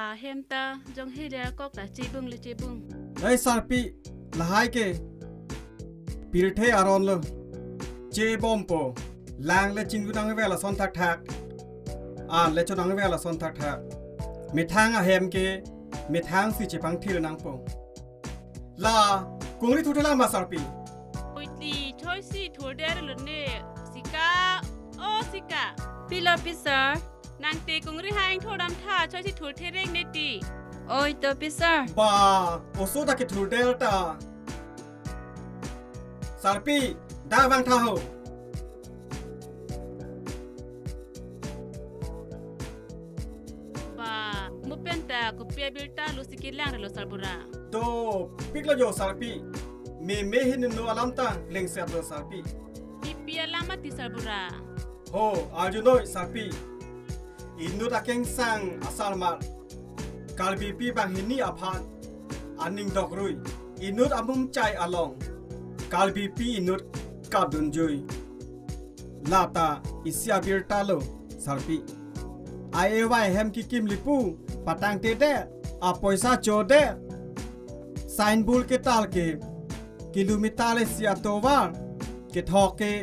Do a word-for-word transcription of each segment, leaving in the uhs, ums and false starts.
Ahem ta jong hiliar kok ta chebung le chebung. Ei sarpi, lahai ke pirthe aron lo. Chebompo, lang le chingdun nangvel ason thakthak. An le chonangvel ason thakthak. Methang ahem ke methang si chepangthir nangpo. La kungri thurthe lang ma sarpi? Oiti, choisi thurdet lo ne, sika, o sika. Pilo pi sir? Nangte kungri hang thurdam tha, choisi thurthe reng ne ti. Oi to pi sir. Ba, oso ta kethurdet ta. Sarpi, dak vang tha ho. Ba, mo pen ta kopi abirta lo si kelang re lo sarbura? Dopik lo jo sarpi. Meme hin no alam ta klengset lo sarpi. Pi pi alam mati sarbura? Ho, arjunoi sarpi. Inut akengsang asarmar Karbipi banghini aphan aning dokrui, inut amung chai along Karbipi inut kadunjui. Lata isi abirta lo sarpi. Ai ewai hem kikim lipu, patangtedet, apoisa chodet. Signboard ketal ke kilometer isi atovar, kethok ke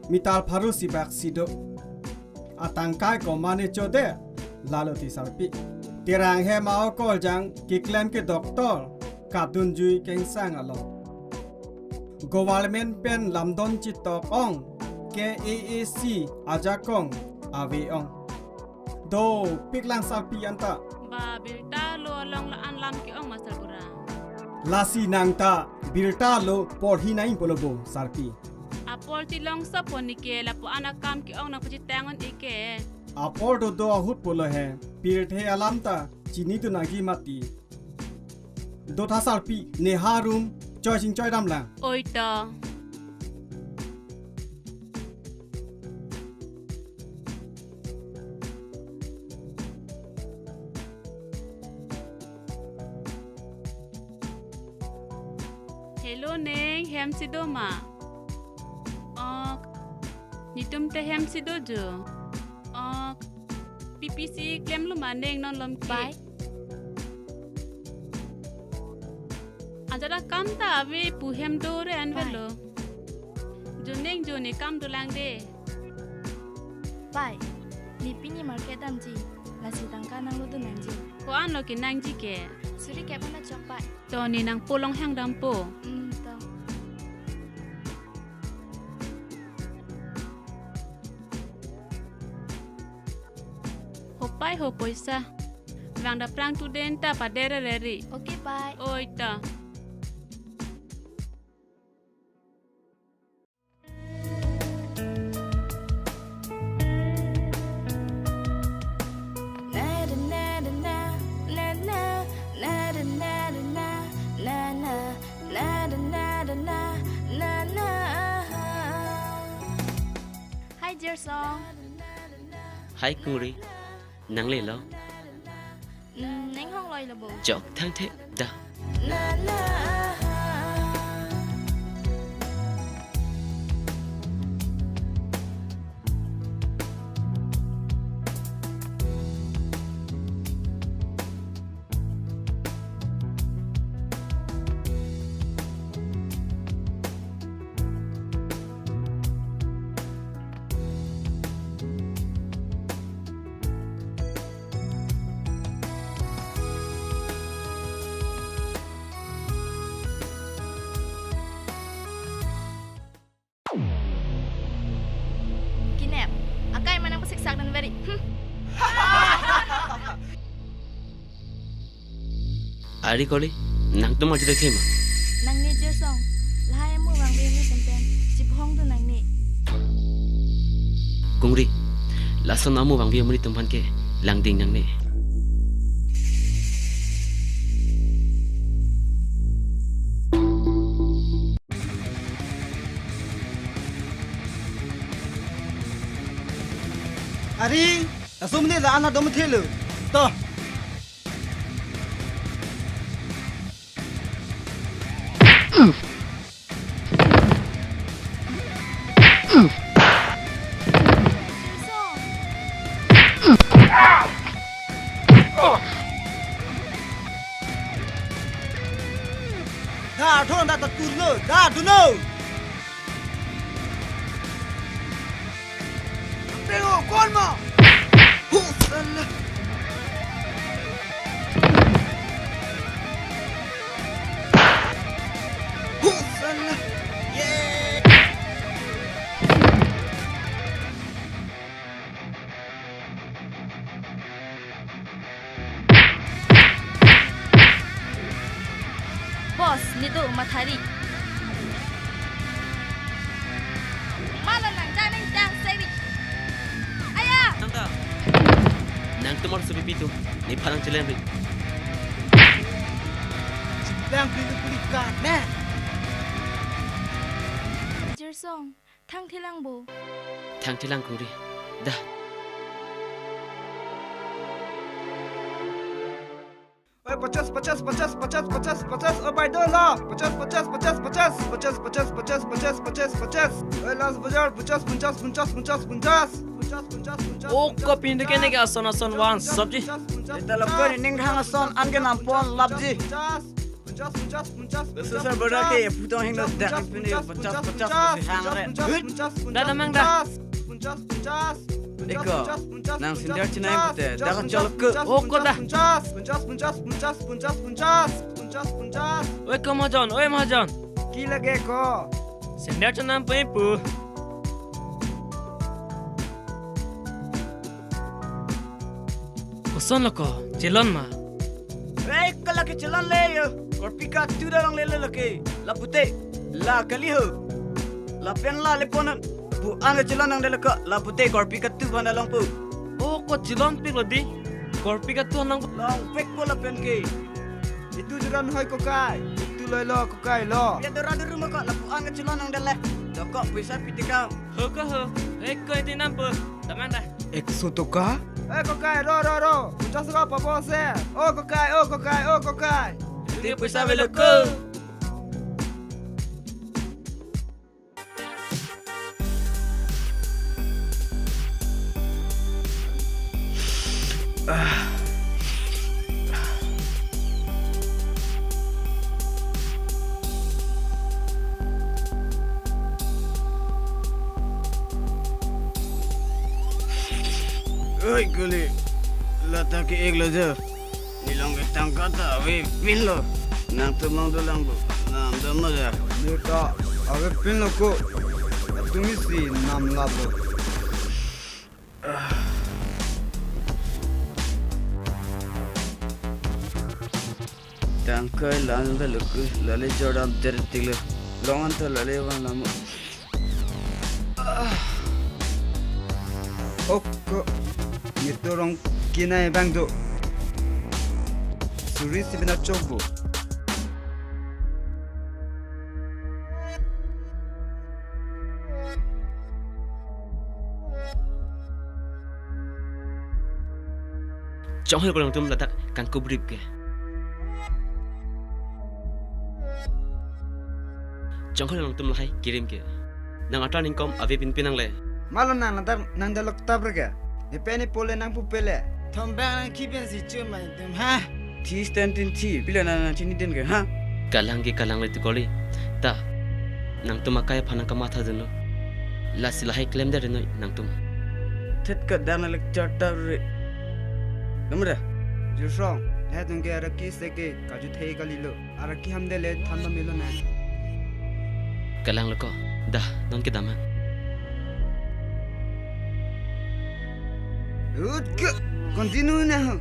meter pharo si bak si do. Atangkai komane chode, lalo ti sarpi. Terang hem a-okol jang keklem ke doctor, kadunjui kengsang along. Government pen lamdon chitok ong, K A A C ajakong ave ong. Dopik lang sarpi anta. Ba birta lo along la-an lam ke-ong ma sarbura? Lasi nang ta birta lo porhi nai pulo bo sarpi. Apor ti longso pon ke lapu-an akam ke-ong nang pachitang un-e ke. Apor dodo ahut pulo he, pirthe alam ta chinidun nangji mati. Dotha sarpi, ne ha room choi chingchoi dam lang. Oi to. Hello neng, hem si do ma? Ok. Netum te hem si do jo? Ok. Pi pi si klem lo ma neng non lom ke? Bai. Ajat akam ta ave pu hem do re an. Bai. Velo. Jo neng jo ne kam dolang de. Bai, ne pini market damji, lasi tangka nanglo dun nangji. Ko-an lo kenangji ke? Suri kep an achok bai. To ne nangpo longhang dampo. Hmm, to. Ho pai ho poisa. Vang daprang tu den ta pader reri. Okay, bai. Oi ta. Hi, Jersong. Hi, Kungri. Nang le lo? Hmm, neng hong loi lo bo. Chok thangthe dah. Kinep. Akai manang pasik sak dan very. Hmm. Ari koli, nangtum ajo dekhe ma? Nangne Jersong, lahai amu vangve amonit atum pen, chiphong dun nangne. Kungri, lason amu vangve amonit atum aphan ke, langding nangne. Ari, laso amonit la-an adom thelo. To. Turlo, da, dunlo. Tengo, kolma. Husala. Husala. Yeah. Boss, nedo mathari. Mala nang jang nang jang sevi. Aya! Nangta. Nangtum ar supi pitu. Nephan nang chelemri. Chelemri puli ka ne. Jersong. Thangthelang bo. Thangthelang kungri. Da. Oi, pachas, pachas, pachas, pachas, pachas, pachas, oh, bai do lo. Pachas, pachas, pachas, pachas, pachas, pachas, pachas, pachas, pachas, pachas. Oi, last bazaar, pachas, pachas, pachas, pachas, pachas. Pachas, pachas, pachas, oh, pachas, kopin de kene ke ason ason wan sabji. Ita lo ko ning hang ason an ke nampon labji. Pachas, pachas, pachas, pachas, pachas, pachas. Susar boda ke putong hing lo dak pini pachas, pachas, pachas, pachas, pachas, hang re. Pachas, pachas, pachas, da, da, mang da. Pachas, pachas, pachas, pachas, eko, pachas, pachas, nang pachas, sendal chenai pachas, pute, pachas, da kan pachas, cholok ke. Pachas, oh, ko da. Pachas, pachas, pachas, pachas, pachas, pachas, pachas, pachas, pachas. Oi, ko mahajon, oi, mahajon. Ki lage ko? Sendal chenam pe pu. Koson lo ko, chelon ma? Ei, kala ke chelon le yo. Korpi katu da longle lo ke. La pute, la kali ho. Lapen la le ponan. Pu an ke chelon nangde lo ko. La pute korpi katu bana long pu. Oh, ko chelon pik lo di. Korpi katu nang. Long pik po lapen ke. Itu juran hoi kokai. Itu loi lo kokai lo. Ya dora duru mo ko. La pu an ke chelon nangde le. Doko puisa pitikam. Ho ko ho. Ek ko iti nampo. Damang da. Ekso toka? Eh, kokai, ro, ro, ro. Punchas toka pabo ase. Oh, kokai, oh, kokai, oh, kokai. Iti puisa avelo ko. Oi, kuli. Lata ke ek lo jo. Nilong ke tangka ta avepin lo. Nangtum along dolang bo. Nam dam lo ja. Neta avepin lo ko. Tumi si nam lap lo. Tangka lang da lo ko. Lale jordam ter tik lo. Long an ta lale van lamo. Ok, nito rong kinai bang do. Suri si bina chok bo. Chonghoi ko nangtum ladak kangkup rip ke. Chonghoi nangtum lahai kirim ke. Nang atra ningkom avepin pin nangle. Malo nang ladak nang dalok tap re ke. Epen epole nang pupe le. Thom bang nang kipen si chu mai tum ha. Thi stand tin thi pila nang nang chini den ke ha. Kalang ke kalang le tu koli. Ta nangtum akai aphan nang kamatha dunlo. Lasi lahai klem der noi nangtum. Thet ka dam na lecture ta re. Namra. Jusrong, he tung ke araki se ke kaju thei kalilo. Araki hamde le than ba melo na. Kalang lo ko. Da, non ke dam ha. Ut ke, continue na ho.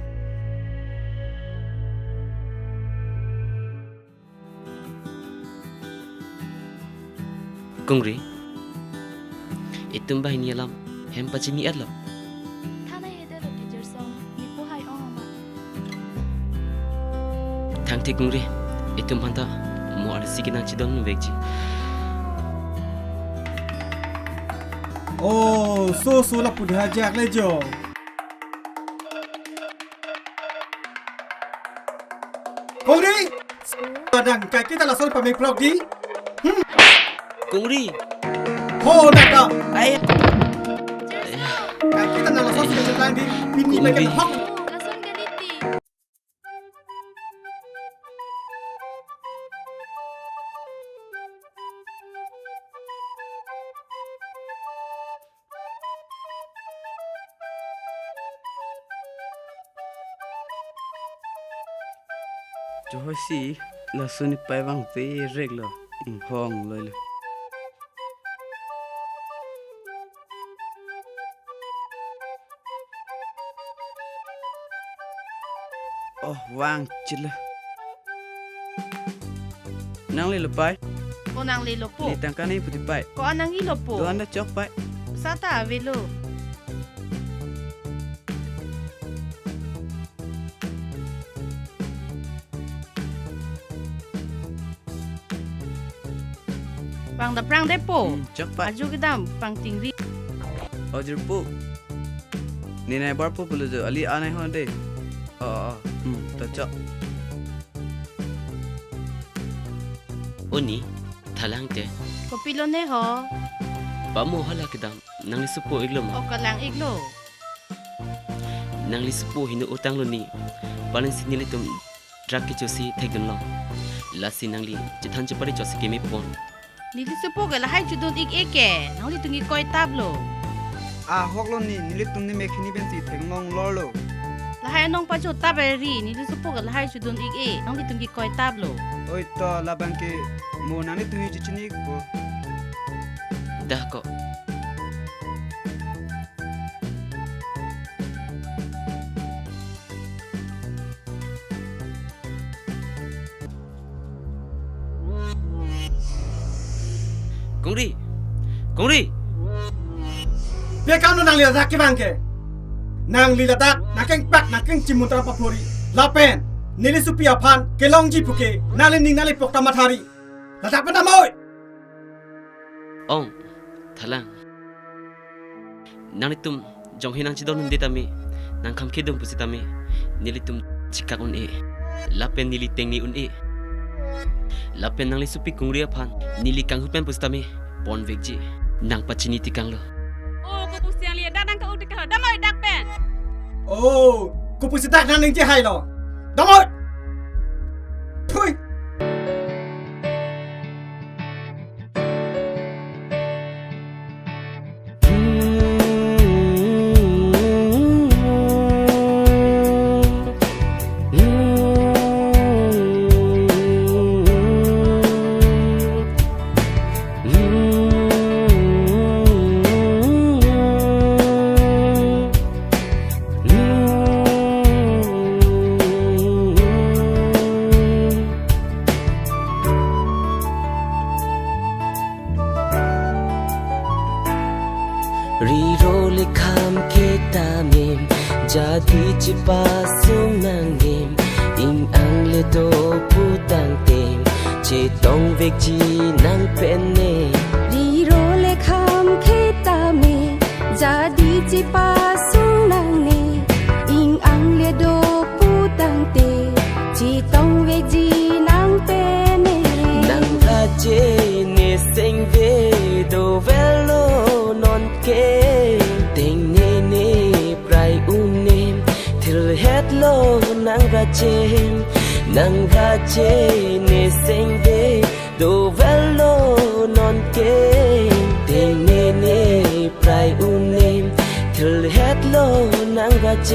Kungri, itum banghini alam hem pachini-et lo. Thanai hede lo teacher song, nipo hai ong ama. Thangthi kungri, itum aphan ta mo arsi kenang chidon vekji. Oh, so so lapu dha jak le jo. Kongri! Padang kai kita lason pamik vlog di. Hmm. Kongri. Ho naka. Ai. Kai kita na lason suka sebelang di. Pini Kongri. Bagian hok. Lason ganiti. Chohoisi laso nepei vangve reklo. Hmm, hong loilo. Oh, vang chitlo. Nanglelo pei? Ko nanglelo po. Li tangka nangji pute pei? Ko-an nangjilo po. Do-an ta chok pei. Seta avelo. Pangdapprang det po. Hmm, chok pei. Ajo kedam pangtingri. O jirpo. Ne neighbor po pulo jo, ali anei ho de. O, o, o. Hmm, to chok. O ni, thalang te. Kopilo ne ho? Pamo hala kedam, nangli sopo iklo ma? O, kalang iklo. Nangli sopo heno utanglo ni. Paling si nelitum truck kechosi thekdunlo. Lasi nangli chethan chepari chosi keme pon. Neli sopo ke lahai chodun ik-e ke, nanglitum kekoi taplo. Ahoklo ni, nelitum ne mek hini pensi theklong lorlo. Lahai anong pacho tap eri, neli sopo ke lahai chodun ik-e, nanglitum kekoi taplo. Oi to, labang ke mo nanglitum ne chechini ikpo. Dah ko. Kongri! Kongri! Pi akam lo nangli ladak kevang ke? Nangli ladak nangkengpak nangkengchimun tram paphori. Lapen neli sopi aphan kelongji puke nangli ning nangli pok ta mathari. Ladak pen damnoi! Ong, thalang. Nanglitum jonghe nangchedondunde tame, nangkhamkhedun pusitame, nelitum chikak un-e. Lapen neli tengne un-e. Lapen nangli sopi Kongri aphan, neli kanghu pen pusitame, ponvekji. Nangpachini tikanglo. O, kopusi nangli dak nangka-u tikanglo. Damnoi dak pen. O, kopusi dak nangningje hailo. Damnoi! Thui! Riro le kham ke tamim, jadi chepasung nangdim, ing-ang le do putangte, chetongvekji nang pen ne. Riro le kham ke tamim, jadi chepasung nangne, ing-ang le do putangte, chetongvekji nang pen ne. Nang raje ne sengve dovelo nonke, tengne ne prai un-e, thilhetlo nang raje, nang raje ne sengve dovelo nonke, tengne ne prai un-e, thilhetlo nang raje.